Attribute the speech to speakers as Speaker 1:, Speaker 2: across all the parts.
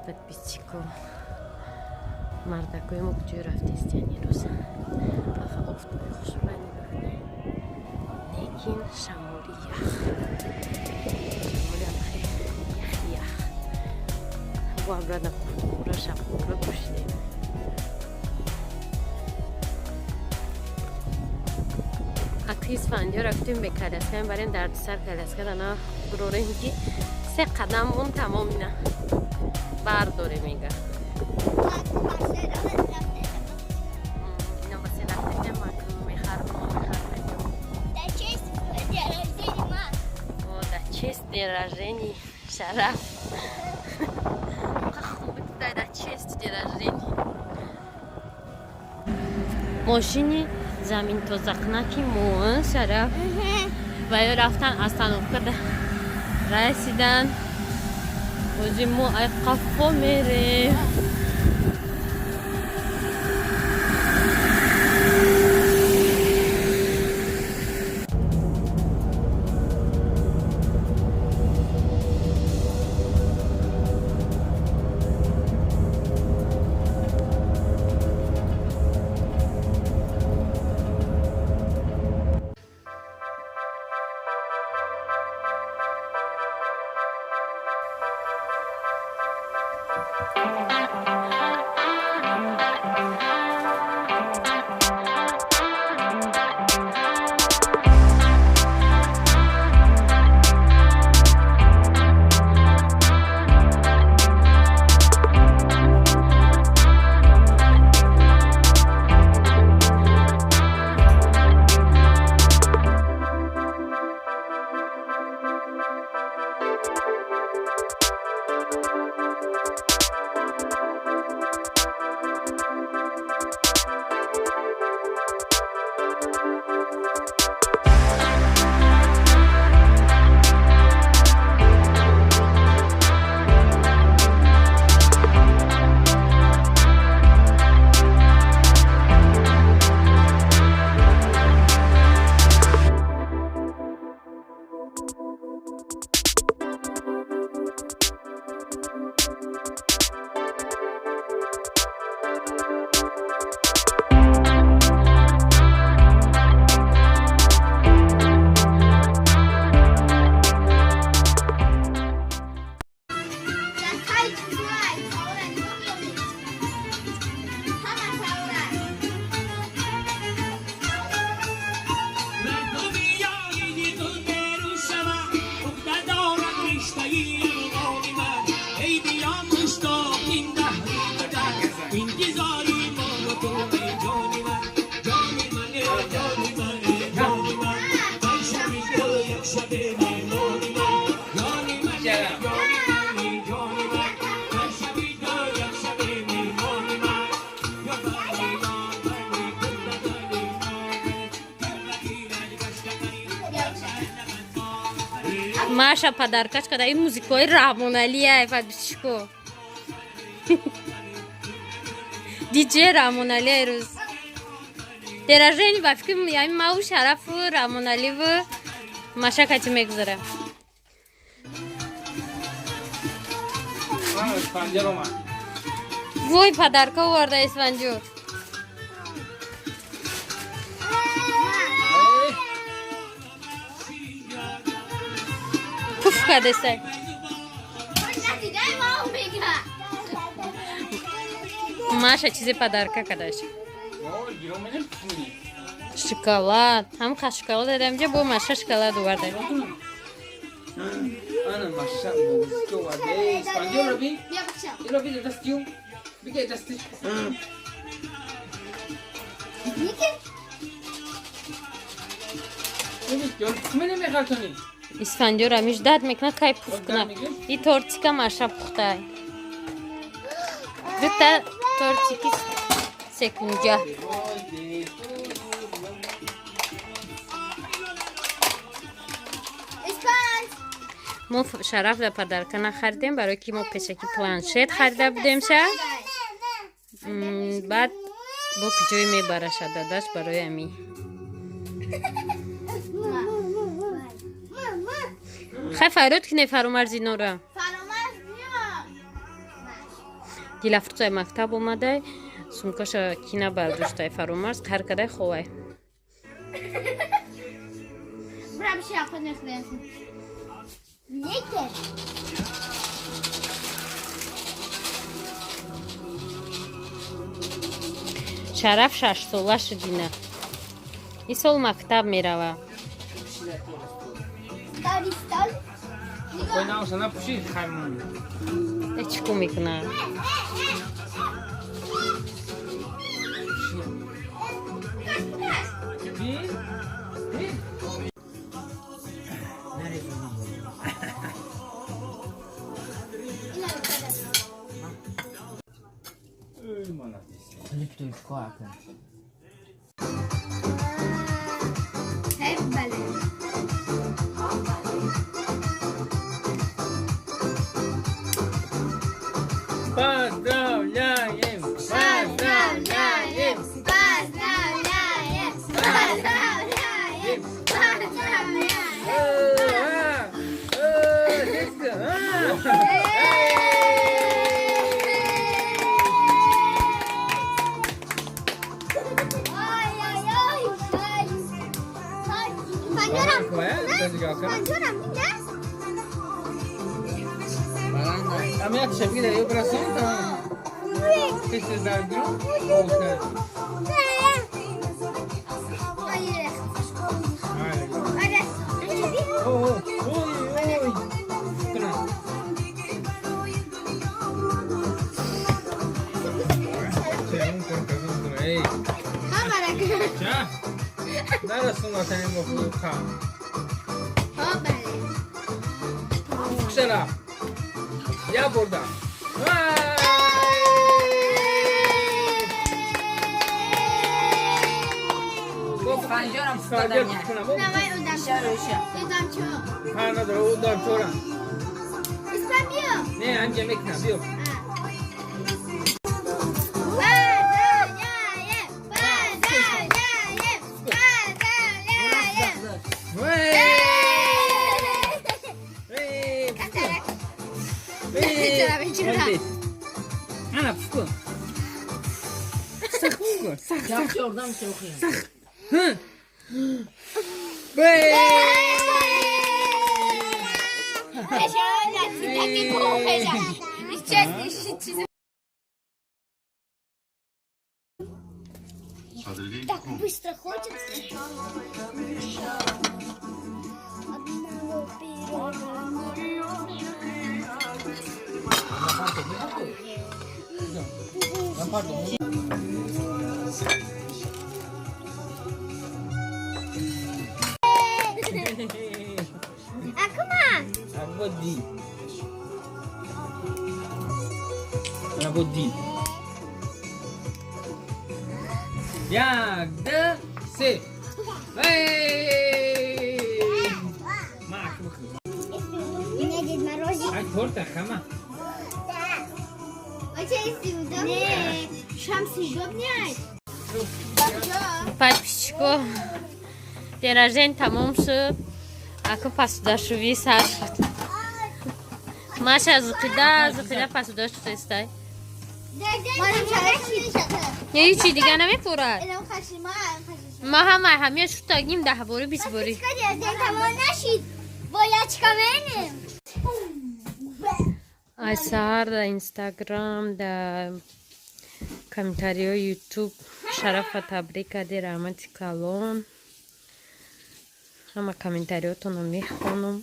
Speaker 1: Подписчико, мардакои мо куҷо рафтестиян ирӯз? Аха, офтоби хушрӯя нигоҳ кунед, лекин шамоли ях, шамоли амхе яхи ях. Бо обратно кофтура, шапкура пӯшидем. Аки Исфандиёра гуфтем, бе коляска мебарем, дардисар коляска дана бурорем, ки се қадам мон, тамом, ина бардоре, мега. Ина ба се рафтем, мехарм, мехарм.
Speaker 2: Да честь день рождения, ма.
Speaker 1: О, да честь день рождения, Шараф. Да честь день рождения. Мошини замин тозақнаки мо, Шараф. Ва ё рафтан, остановка расидан. Ози мо ай қафо мерем. Маша подаркаш када. Ин музикои Раҳмоналия, подписчико, диҷе Раҳмоналия. Ирӯз день рождения, ба фикри ями маву Шарафу, Раҳмоналиву Маша кати мегузара.
Speaker 3: Исфандиёр омад.
Speaker 1: Вой, подарка оварда Исфандиёр.
Speaker 3: Эй,
Speaker 1: Пуф кардесай.
Speaker 2: Натиҷаи ма мега.
Speaker 1: Маша чизе подарка кардаш.
Speaker 3: Ой, гирон менем пули.
Speaker 1: Шоколад ҳам, ха, шоколад дадам ҷа, бо Маша шоколад оварда.
Speaker 3: Ана Маша музика оварда. Эй, Исфандиёр, би.
Speaker 2: Бия бача.
Speaker 3: Иро биде дастию. Биге дастиш.
Speaker 2: Ники?
Speaker 3: Биби, ёр мене мехалтони.
Speaker 1: Исфандиёр ҳамиш дад мекунад, кай пуф кунад. И тортика Маша пухтай, дута тортики секунҷа.
Speaker 3: Ой, де.
Speaker 2: Испанс.
Speaker 1: Мо Шараф да подарка нахаридем, барои ки мо пешаки планшет харида будем ша. Баъд бо куҷое мебараша дадаш, барои ами. Хай, фарёд кине, Фарумарз, инора.
Speaker 2: Фаромарз, биё.
Speaker 1: Дилафрӯзай мактаб омадай, сумкаша кина бардоштай, Фаромарз қар кадай, ховай. Шараф 6 сола шудина. Ин сол мактаб мерава.
Speaker 3: Ой, наоша напуши хаймон.
Speaker 1: Э, чӣ кор мекуна?
Speaker 3: Би? Би? Ой, молодец.
Speaker 4: Клип тоҷикҳо акун.
Speaker 2: Бале.
Speaker 3: Поздравляем! Поздравляем!
Speaker 2: Поздравляем! Поздравляем! Поздравляем!
Speaker 3: Ура! Э, детка, а!
Speaker 2: Ой-ой-ой! Панҷорам! Панҷорам, даст?
Speaker 3: Ами як шаб гида, ё брасон там. Кисе заргро? Окей. Ой, ой, ой. Куна. Ча, кун, кун, кун, эй. Ча. Нарасон ватани мо ха. Шара. Я бурда. Ай!
Speaker 4: Панҷорам.
Speaker 3: Фаҷр куна. Ҳа, надора, ӯ дор чора. Не, анҷа мекунам, биё. Эй! Эй! Эй! Ана, пуф кун. Сахт пуф кун. Сахт, сахт.
Speaker 4: Ёрдам шохи.
Speaker 3: Ҳ. Бей!
Speaker 2: Так быстро хочется. Одного пирога. Акума.
Speaker 3: Абоди. Абоди. Як, ду, се. Эй! Мак, бихӯр.
Speaker 2: Меня Дед Морозик.
Speaker 3: Ай, торта хама.
Speaker 2: Да. А что, если удобнее? Шамс удобнее?
Speaker 1: Подписчико, день рождения тамом шуд. Аку посудашӯвӣ сар шуд. Маша зуқида зуқида посуда шудестай. Ҳечи дига намепурад. Ма ҳама ҳамия шудтагим 10 борӣ, 20 борӣ.
Speaker 2: Бояд чикар?
Speaker 1: Ай, саҳар дар Инстаграм, дар комментариҳои Ютуб Шарафа табрик карди, раҳмати калон. Ҳама комментариҳотонро мехонам.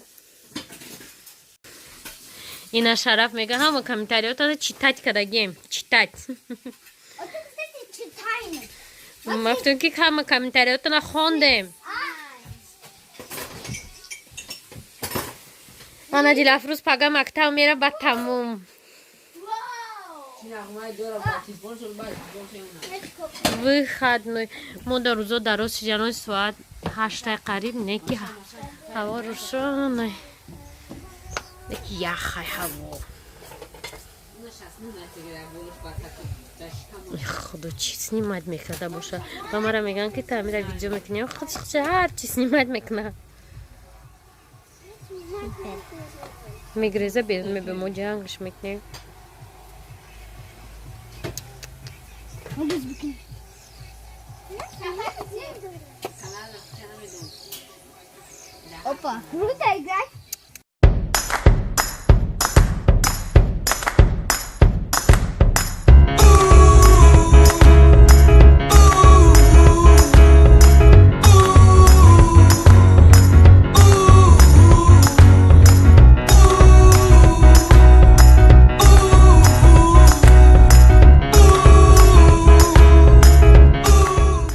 Speaker 1: Ина Шараф мега, ҳама комментариҳотонро читать кардагем, читать. Ма гуфтем, ки ҳама комментариҳотонро хондем. Ана Дилафрӯз пага мактаб мера, ба тамом.
Speaker 4: Чӣ нағмаи дора ба телефон шуд, ба телефон шуд.
Speaker 1: Выходной мо дар рӯзо дароз шиҷанои соат 8-тай қариб не, ки ҳаво рӯшонай, неки яхай ҳаво. Худо, чӣ снимать мекарда боша? Ба мара мегӯянд, ки тамира видео мекунӣ. Худш ҳар чӣ снимать мекуна, мегреза берун мебе, мо ҷангш мекунем.
Speaker 2: Опа, круто играть.